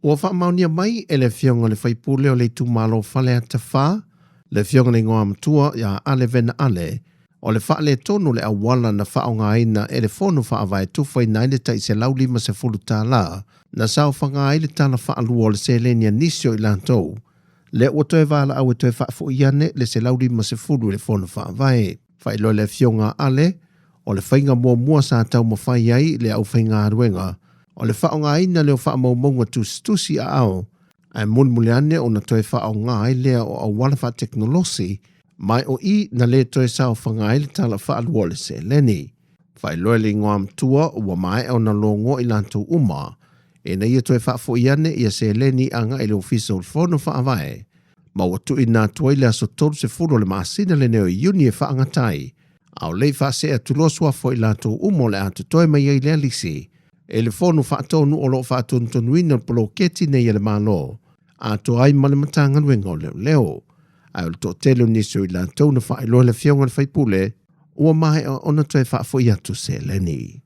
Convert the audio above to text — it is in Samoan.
Ua faamaonia mai e le Afioga i le sui usufono o le itumalo o Faleata 4, le Afioga i le Igoamatua ia Ale Vena Ale, o le faaletonu o le auala na faaaogaina e le Fono Faavae e tufaina ai le tai $150 na saofaga ai le tala faalua o le seleni a nisi o i latou, lea ua toe valaau e toe faafoi ane le $150 i le Fono Faavae. Faailoa e le Afioga a Ale, o le faiga muamua sa taumafai ai le aufaigaluega, o le faaaogaina lea o faamaumauga tusitusi aao, ae mulimuli ane ona toe faaaoga ai lea o auala faatekonolosi, ma o i na le toe saofaga ai le tala faalua o le seleni. Faailoa e le Igoamatua ua maea ona logoa i latou uma ina ia toe faafoi ane ia seleni agai i le Ofisa o le Fono Faavae, ma ua tuuina atu ai le aso 30 o le masina lenei o Iuni e faagata ai, a o le i faasee atu loa suafa o i latou uma o le a totoe mai ai lea lisi e le Fono Faatonu o lo o faatonutonuina le poloketi nei a le Malo, atoa ai ma le Matagaluega o Leoleo. Ae o le toatele o nisi o i latou na faailoa e le Afioga i le sui usufono, ua maea ona toe faafoi atu seleni.